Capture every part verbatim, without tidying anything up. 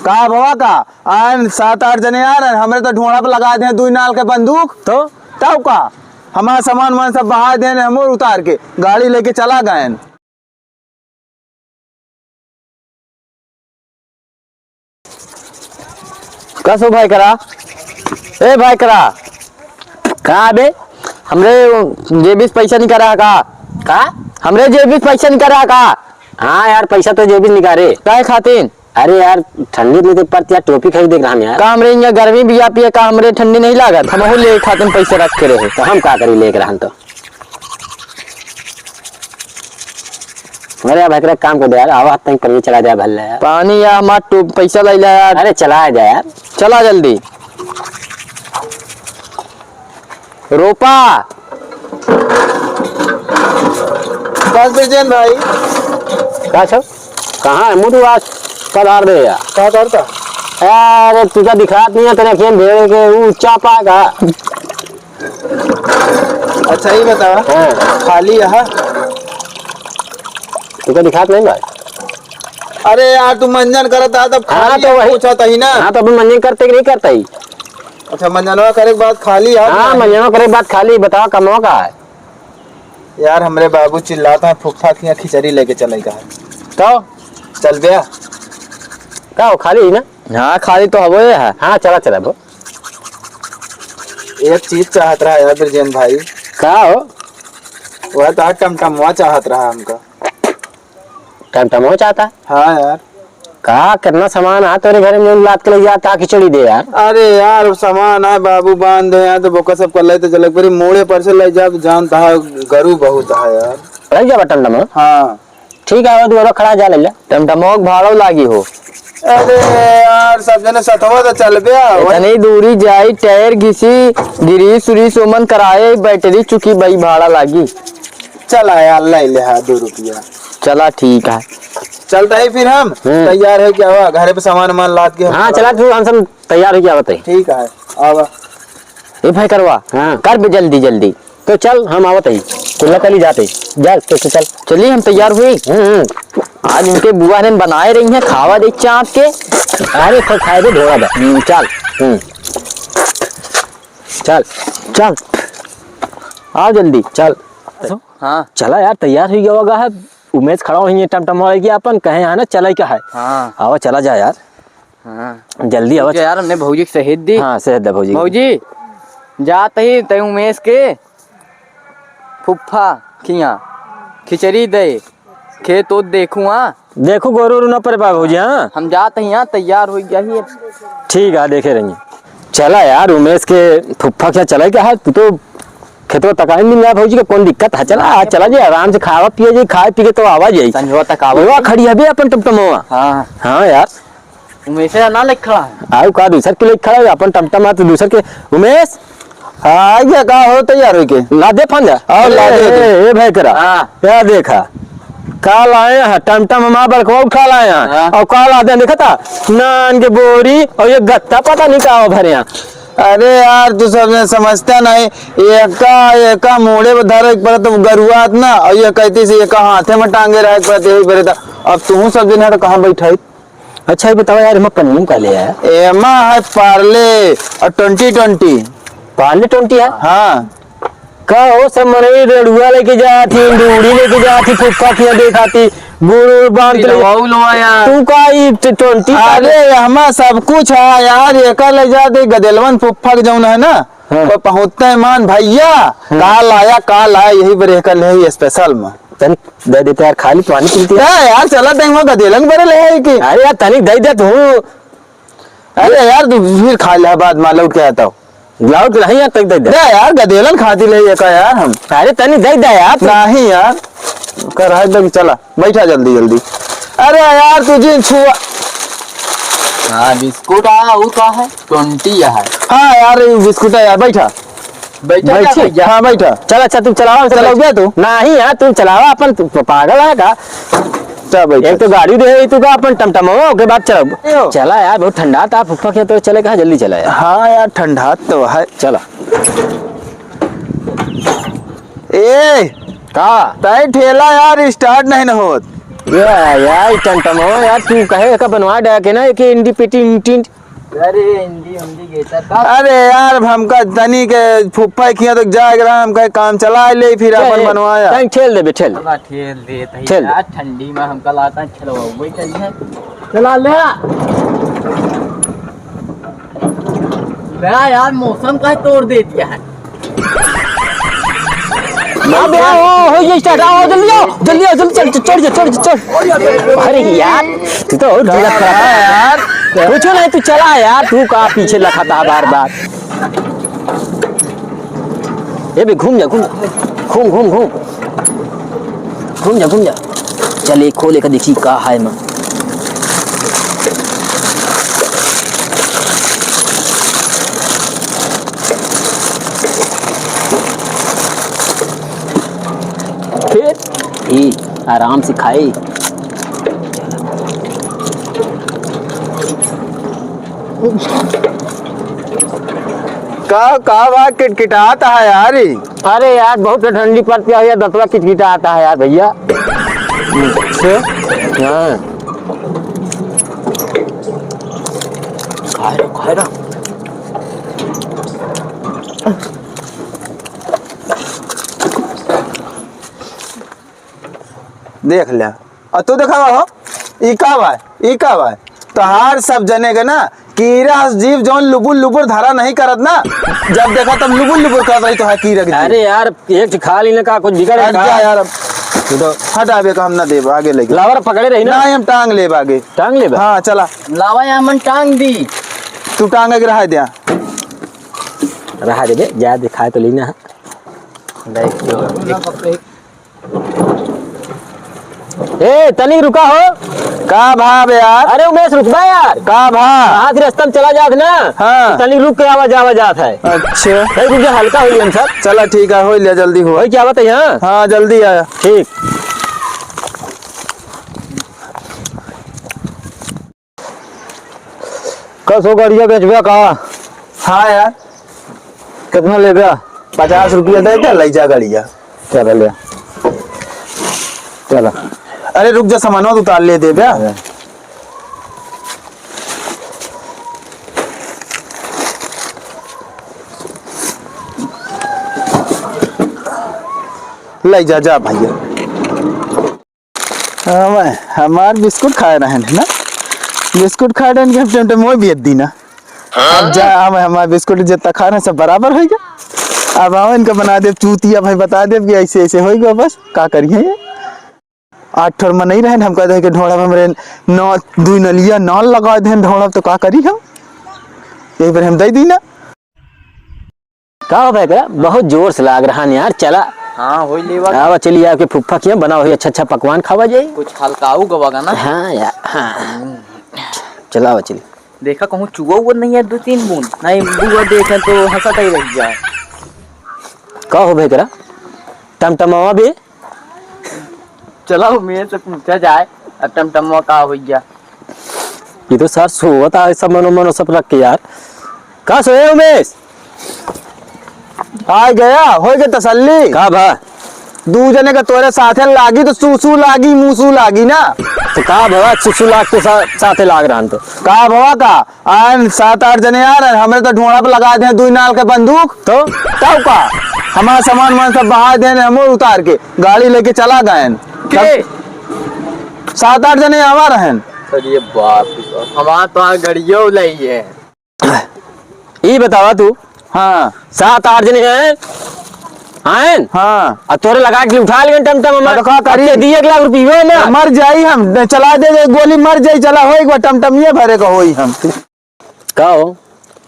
का भवा का? आन सात आठ जने आ रहे, हमरे तो ढोड़ा पे लगा दे दुई नाल के बंदूक। तो? तब का? हमारा सामान वामान सब बहा देन, हम और उतार के गाड़ी लेके चला गए। कस हो भाई करा? ए भाई करा, का बे? हमरे जेबी से पैसा निकाला है का? का? हमरे जेबी से पैसा निकाला है का? हाँ यार, पैसा तो जेबी से निकाले। काहे खातिर? अरे यार, ठंडी में तो परत यार, टोपी खरीदे के रहन यार। का हमरे यहाँ गर्मी बिया पिए का, हमरे ठंडी नहीं लागत? हमहू ले खातिर पैसा रख के रहे। तो हम का करी लेके रहन तो? अरे यार, भाई, एक काम कर दे यार, आवा तनी पनिया चला जाए भले यार। पानी या हमार टोप-, पैसा ले ले यार। अरे चला जाए यार। चला जल्दी। रोपा। बस बिरजेन भाई। का छो? कहाँ है? मुझे आज पधार दे यार। का करता? अरे तुझा दिखात नहीं है, तेरे अखियन भेड़ के ऊ चापा का। अच्छा, ये बतावा। हाँ। खाली यहाँ? तुझा दिखात नहीं भाई? अरे यार, तू मंजन करत आ, तब हाँ, खाली तो यहाँ वही। पूछत ही ना। हाँ, तो अभी मंजन करते कि नहीं करते ही? अच्छा, मंजनवा करे के बाद खाली है? हाँ, मंजनवा करे के बाद खाली। बतावा, कमवा का है? यार, हमरे बाबू चिल्लात हैं, फुफ्फा के यहाँ खिचड़ी लेके चले का है। तो? चल बे। का हो, खाली ही ना? हाँ, खाली तो हबो ये है। हाँ, चला, चला बो। एक चीज चाहत रहा यार, बिरजेन भाई। का हो? वह तो टमटमवा चाहत रहा हमका। टमटमो चाहता? हाँ यार। का, कितना सामान आ तोरे घर में, लाद के ले जाता, खिचड़ी दे यार। अरे यार, वो सामान आए बाबू, बांध दे यार, तो बोका सब कर ले, तो चले परी मोड़े पर से ले जा, जानता है, गरू बहुत है यार। ले जाबा टमटमो? हाँ। ठीक है, वो दुआरा खड़ा जा ले ले। टमटमो के भाड़ो लागी हो। अरे यार, सब जने सथवा तो चलबे आओ। इतनी दूरी जाई, टायर घिसी, ग्रीस उरीस ओमन कराए, बैटरी चुकी बई, भाड़ा लागी। चला यार, ले ले, हाँ, दो रुपया। चला, ठीक है। चलता ही फिर हम हम्म। तैयार है क्या हुआ? घरे पे सामान वामान लाद के हम हाँ, चला। चला तू, हम सब तैयार हो गया बताई। ठीक है, आवा। ए भाई करवा, हाँ। कर बे जल्दी जल्दी। तो चल, हम आवत ही। कुल्ला कली जाते। जा, तो, तो चल। चलिए, हम तैयार हुई। हम्म, हम्म। आज इनके बुआ ने बनाए रही हैं, खावा दे चाप के। अरे, खा-, खाए दे, ढोड़ा बा। हम्म, चल। हम्म। चल, चल। आओ जल्दी, चल। हाँ। चला यार, तैयार हुई गया होगा है। उमेश खड़ा हुई है टमटम वाले की, अपन कहे यहाँ ना चले का है। हाँ। आवा, चला जा यार। हाँ। जल्दी आवा। ठीक है यार, हमने भौजी के सहेज दी। हाँ, सहेज दे भौजी के। भौजी, जात ही तय उमेश के फुफ्फा खिया खिचड़ी दे, खेत ओत देखू, हाँ। देखू, गोरू ओरू ना परे बा भौजी, हाँ। हम जात ही, हाँ, तैयार हो गया ही। ठीक है, देखे रहिए। चला यार, उमेश के फुफ्फा क्या चला क्या है? तू तो खेतवा तकाई मिल जाए भौजी के, कौन दिक्कत है? चला, आज चला जाए, आराम से खावा पिए जाए, खाए पी के तो आवा जाए। संझवा तक आवा। वो खड़ी है बे अपन टमटमवा। हाँ। हाँ यार। उमेश ना लेके खड़ा है। आऊ का दूसर के लेके खड़ा है, अपन टमटम आ तो दूसर के। उमेश, आ गया का हो तैयार होके? ला दे फंदा। आओ ला दे ए, दे। ए, ए भाई करा। हाँ। क्या देखा? काल आए हैं, टमटम हमारा बड़कवा उठा लाए हैं। हाँ। और काल आते हैं, देखा था? नान के बोरी और ये गत्ता पता नहीं का भरे हैं। अरे यार, तू सब ने समझता नहीं। एका, एका मोड़े पे धरे के पड़त, गरुआत ना, और ये कहती से एका हाथे में टांगे रहे के पड़त, यही बरे था। अब तू सब दिन है तो कहाँ बैठा है? अच्छा, ये बताओ यार, एमा पन्नी का ले आया? एमा है पार्ले और ट्वेंटी ट्वेंटी। पार्ले ट्वेंटी है? हाँ। का हो, सब मनई रेड़ुआ लेके जात ही, डूड़ी लेके जात ही, फुक्का किया देखाती, गुड़ उड़ बांध के ले पिलवाऊ लो यार। तू का ई ट-, ट्वेंटी अरे, हमा सब कुछ है यार, एका ले जात ही, गदेलवन फुफ्फा के जौन है ना, हाँ। वो पहुँचते मान भैया, हाँ। का लाया, का लाया, यही बरे एका ले ही स्पेशल में। तनिक दे देते यार, खाली पानी पीते। ना यार, चला देंगे, वहाँ गदेलन बरे ले है कि। अरे यार, तनिक दे दे तू। अरे यार, तू फिर खा ले, बाद में लौट के आता हूँ। लौट के नहीं आता, दे दे। दे यार, गदेलन खाती ले ये का यार हम। अरे तनी दे दे यार। नहीं यार, कर है दे, चला, बैठा जल्दी जल्दी। अरे यार, तू जिन छुआ। हाँ, बिस्कुट आ, वो का है? ट्वेंटी है। हाँ यार, ये बिस्कुट है यार, बैठा। बैठा बैठ जा के। भैया। हाँ, बैठा। चल, अच्छा, तू चलावा, हम चलो, चलो। गया तू? नहीं यार, तू चलावा, अपन तू पागल है का? चल, बैठ। एक तो गाड़ी दे तू का, अपन टमटमवा, ओके बाद चलो। यो। चला यार, बहुत ठंडा था, फुफ्फा के तो चले कहाँ, जल्दी चला यार। हाँ यार, ठंडा तो है। चला। ए, का? तय ठेला यार, start नहीं न होत। या, या, ई टमटम हो यार, तू कहे का बनवा डाके ना, एक इंडी पेटी इंटी। अरे, इंडी उंडी गेटर का? अरे यार, अब हमका तनी के फुफ्फा किया तो जाए रहा, हमका काम चला ले, फिर चल, अपन ए, बनवाया। तनी ठेल देबे, ठेल। चला, ठेल दे, तही ठेल दे। यार, ठंडी में हमका लाता है, चलो, वही चलिए। चला ले। बड़ा यार, मौसम का तोड़ दे दिया है। अब आओ, हो, हो, ये start, आओ, जल्दी आओ, जल्दी आओ, जल्दी चल, चढ़ जा, चढ़ जा, चढ़। अरे यार, तू तो और दिमाग खराब कर यार। कुछ नहीं, तू चला यार, तू का पीछे लखाता है बार बार। ए बे, घूम जा, घूम जा। घूम, घूम, घूम। घूम जा, घूम जा। चल, एक खोले का देखी का है एमा। फिर ई आराम से खाई। का, का बा, किटकिटात है यार ई? अरे यार, बहुत ठंडी पड़ती है यार, दतवा किटकिटाता है यार भैया। अच्छा। हाँ। खाए रहो, खाए रहो। देख ले। और तू देखावा हो, ई का बा, ई का बा? तोहार सब जने के ना, कीरा हस जीव जौन लुबुर लुबुर धरा नहीं करत ना, जब देखा तब लुबुर लुबुर करत रही तोहार कीरा के जीव। अरे यार, एक ठे खा ली ना का, कुछ बिगड़ हट का? जा यार, अब तू तो हट आवे का हम ना देब, आगे लेके। लावर पकड़े रही ना। ना, हम टांग लेब आगे। टांग लेब? हाँ, चला। लावा या मन टांग दी। तू टांग के रहा द्या। रहा दे बे, जा दिखाए तो लेना है। देख लो। ए, तनिक रुका हो। का भा बे यार? अरे उमेश, रुकबा यार। का भा? आज रास्ता में चला जात ना। हाँ। तनिक रुक के आवा जावा जात है। अच्छा। नहीं, रुक जा, हल्का हो गया सब। चला ठीक है, हो लिया, जल्दी हो। वही क्या बात है यहाँ? हाँ, जल्दी आया। ठीक। कस हो गड़िया बेचबे का? हाँ यार। कितना लेबे? पचास रुपया दे के ले जा गड़िया। चल ले। चल। अरे रुक जा, सामानवा तो उतार ले देबे। अरे। ले जा, जा भैया। हम, हमार बिस्कुट खाए रहन है ना, बिस्कुट खाए रहन के हम टमटम वही बेच दी ना। अब जा, हम, हमार बिस्कुट जितना खा रहे हैं, सब बराबर होइगा। अब हम इनका बना देब चूतिया भाई, बता देब कि ऐसे, ऐसे होइगा, बस का करिए ये। आठ ठोर में नहीं रहन, हम कह दे के ढोड़ा में हमरे नौ, दुई नलिया नल लगा देन ढोड़ा, तो का करी हम? यही पर हम दे दी ना। का हो भाई, करा बहुत जोर से लाग रहा है यार, चला। हाँ, होई लेवा। आवा चली, आपके फुफ्फा किया बना हुई अच्छा अच्छा पकवान खावा जाई। कुछ हल्काऊ गवा गा ना। हाँ यार, हाँ। हम्म। चला, आवा चली। देखा कहूँ चुआ उआ नहीं है, दो तीन बूंद। नहीं, बुआ देखे तो हंसत ही रह जाए। का हो भाई, करा टमटमावा भी चला, उमेश से पूछा जाए, अब टमटमवा का हो गया? ये तो सर सोवत है, सब मनो मनो सब रख के यार। का सोए उमेश? आ गया, हो गए तसल्ली। का भा? दू जने का तोरे साथे लागी तो सूसू लागी, मूसू लागी ना। तो का भवा, सूसू लाग के सा-, साथे लाग रहन तो? का भवा का? आन सात आठ जने आ रहे, हमरे तो ढोड़ा पे लगा दे दुई नाल के बंदूक। तो? तब का? हमारा सामान वामान सब बहा दे, हम उतार के गाड़ी लेके चला गए। के? सात आठ जने आवा रहन। अरे बाप रे बाप, हमार तो आ गड़ियो लई है। ई बतावा तू। हाँ। सात आठ जने हैं? आयन? हाँ। आ तोरे लगा के उठा लेंगे टमटम हमार। तो का करी? अब दे दी एक लाख रुपये में। मर जाई हम, चला दे दे गोली, मर जाई, चला हो एक बार टमटम ये भरे का होई हम। का हो?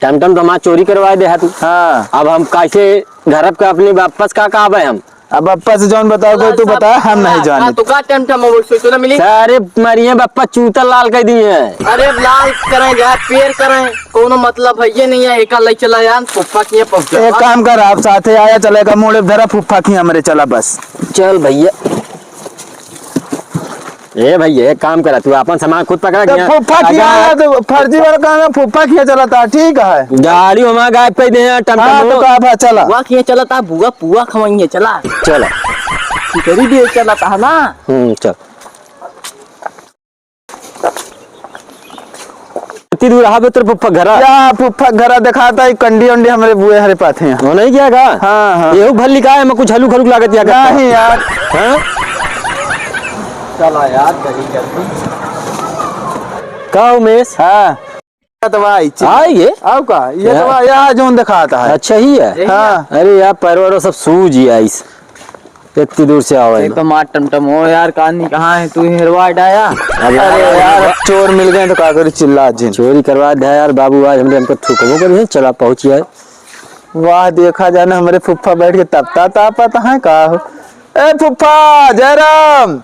टमटम तो हमार चोरी करवा दे है तू। हाँ। अब हम कैसे घर के अपने वापस का कहबे हम? अब वापस जौन बताओ कोई तू बता, हम नहीं जाने। हाँ, तो का टमटम हो, सोचो ना मिली। सारे मरिए बप्पा चूता लाल कर दिए हैं। अरे लाल करें या पेर करें, कोनो मतलब है ये नहीं है, एका ले चला यार, पप्पा के पहुंचा। एक काम कर, आप साथे आया, चलेगा मोड़े धरा फुफ्फा की हमरे चला बस। चल भैया। ए भैया, एक काम करा, तू अपन सामान खुद पकड़ा तो गया। फुफ्फा किया अगर है, तो फर्जी वाला काम है, फुफ्फा किया चला था, ठीक है। गाड़ी हमारा गायब कर दे हैं, टमटम हाँ, तो हो। का भा, चला। बुआ किया चला था, बुआ, बुआ खवाइए, चला। चला। खिचड़ी भी चला था ना। हम्म, चल। इतनी दूर आवे तेरे फुफ्फा घरा। या फुफ्फा घरा देखाता है, कंडी उंडी हमरे बुए हरे पाथे हैं। वो नहीं क्या का? हाँ, हाँ। एहू भल्ली का है, मैं कुछ हलुक हलुक लागत या का? नहीं यार। हाँ? चला यार, चली जल्दी। का उमेश? हाँ। तो भाई, ची- आई ये? आओ का? ये तो या। भाई, यहाँ जोन देखाता है। अच्छा ही है? हाँ। अरे यार, पैर वैर सब सूज ही आइस। इतनी दूर से आवे एक ना। तो मार टमटम हो यार, कानी कहाँ है तू, हेरवा डाया। अब अरे यार, यार, चोर मिल गए तो का करी, चिल्ला जिन। चोरी करवा दे यार बाबू, आज हमरे हमको ठुकबो करी है, चला पहुँच जाए। वाह, देखा जाने हमरे फुफ्फा बैठ के तपता तापत हैं का हो। ए फुफ्फा, जयराम।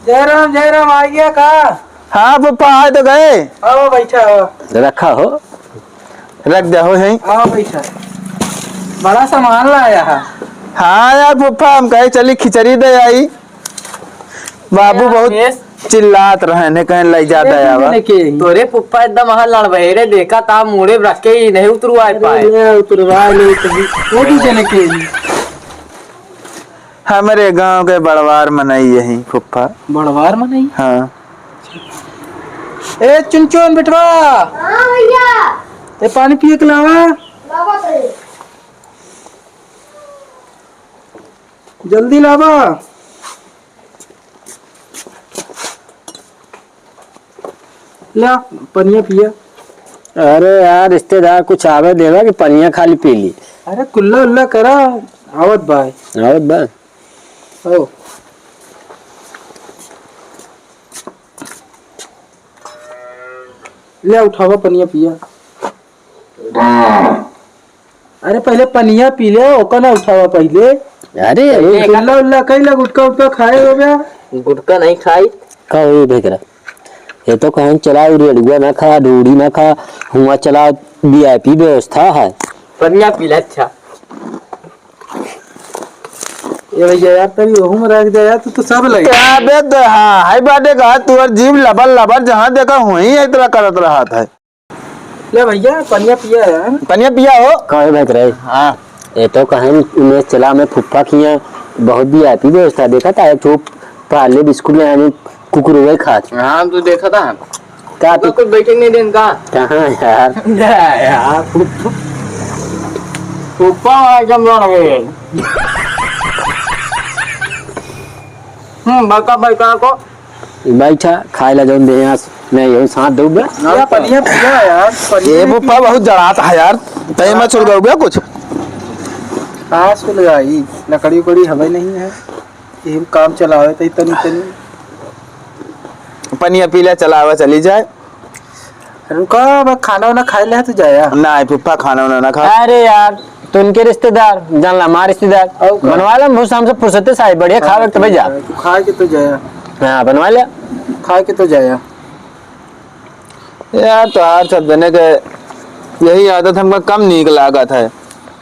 जयराम, जयराम, आ गया का? हाँ फुफ्फा, आए तो गए। आओ, बैठा हो। रखा हो। रख दे हो यहीं। आओ, बैठा। बड़ा सामान लाया है। हाँ यार फुफ्फा, हम कहे चली खिचड़ी दे आई। बाबू यार, बहुत बेस। चिल्लात रहे ने, कहे ले जा दे आवा। तोरे फुफ्फा एकदम वहाँ लड़बहेरे देखा ता, मूड़े रख के ही नहीं उतरवाए अरे पाए। ले उतरवा ले कहीं। वो भी जने के ही। हमरे गांव के बड़वार मनई यही फुफ्फा। बड़वार मनई? हाँ। ए चुनचुन बेटवा। हाँ भैया। ए पानी पिए के लावा। लावा थे। जल्दी लावा। ला, पनिया पिया। अरे यार, रिश्तेदार कुछ आवे देवा कि पनिया खाली पी ली? अरे, कुल्ला उल्ला करा, आवत बा। आवत बा? हो। ले, उठावा, पनिया पिया। अरे पहिले पनिया पी ले, ओका ना उठावा पहिले। अरे, अरे, कुल्ला उल्ला कइला, गुटखा उटखा खाए हो गया? गुटखा नहीं खाई। का हो ये देख रहा? ये तो कहें चला, रेड़ुआ ना खा, ढूढ़ी ना खा, हुआ चला, वीआईपी व्यवस्था है। पनिया पी ले, अच्छा। ये भैया यार, तनी ओहू में रख दे यार, तू तो सब लगे। क्या बे, हाँ, हाय बाटे का, तू और जीभ लबर लबर, जहाँ देखा हुई है, इतना करत रहत है। ले भैया, पनिया पिया यार। पनिया पिया हो? काहे भाई रे? हाँ। ये तो कहें उमेश चला में फुफ्फा किया बहुत वीआईपी व्यवस्था देखा था, एक ठो पार्ले बिस्कुट ले आने कुकुरवे खात। हाँ, तू देखा था। का तो तू कुछ बैठे नहीं देन का? कहाँ यार? जा यार। फुफ्फा आइटम बन गए। हम्म, बड़का बड़का को बैठा, खाए ला जौन देहे आस, मैं यही साथ दऊबे। यार, पनिया पिया यार, पनिया ए, वो पिया। पा बहुत जड़ात है यार, तय मैं सुलगाऊबे कुछ। कहाँ सुलगाई? लकड़ी उकड़ी हवे नहीं है, यही काम चलावे तई तनी तनी। पनिया पी ले, चलावे चली जाए। रुका, अब खाना वाना खाए ले तो जाया। ना, फुफ्फा खाना वाना ना खा। अरे यार, तो उनके रिश्तेदार, जान ला, हमारे रिश्तेदार। और का? बनवा ला, हम शाम से फुर्सत से आई, बढ़िया खा वक्त भाई जा। तू खा के तो जाया। हाँ, बनवा ले। खा के तो जाया। यार, तो यार, सब जने के यही आदत हमका कम नीक लागत है।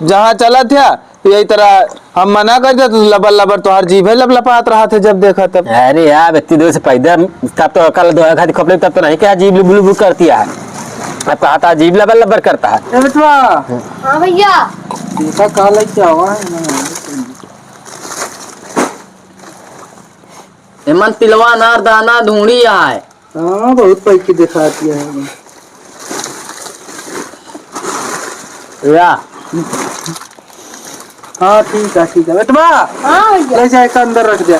जहाँ चलत है, यही तरह हम मना कर दे, तो लबर लबर तोहार जीभे लपलपात रहत है जब देखा तब। अरे यार, इतनी दूर से पैदल, तब तो अकल दो खाती खोपड़ी, तब तो नहीं कहा जीभ लुबु लुबु करती है। अब कहा था जीभ लबर लबर करता है। ए बेटवा। हाँ भैया। देखा का लेके आवा है ना। एमन तिलवा अनार दाना ढूंढी आए। हाँ, बहुत पैकी दिखाती है। या। हाँ, ठीक है, ठीक है। बेटवा, हाँ भैया। ले जाए का अंदर रख दे।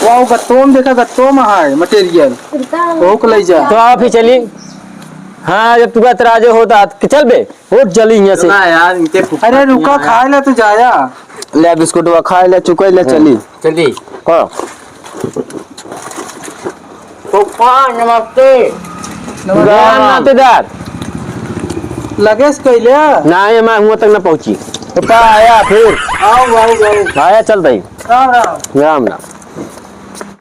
वाह, गत्तोम देखा, गत्तोम है, मटेरियल। कुर्ता। ओहू को ले जा। तो आप ही चली। हाँ, जब तू कहत राजे होता, तो चल बे। उठ जल्दी यहाँ से। ना यार, इनके फुफ्फा अरे रुका, यहाँ खाए ला तो जाया। ले बिस्कुटवा खाए ले, चुकई ले, हाँ। चली। चली। हाँ। फुफ्फा, नमस्ते। नमस्ते। राम नातेदार। लगे से कइले? ना, ये मैं हुआ तक ना पहुँची। फुफ्फा आया फिर। आओ, आओ, आओ। आया, चल भाई। राम राम। राम राम।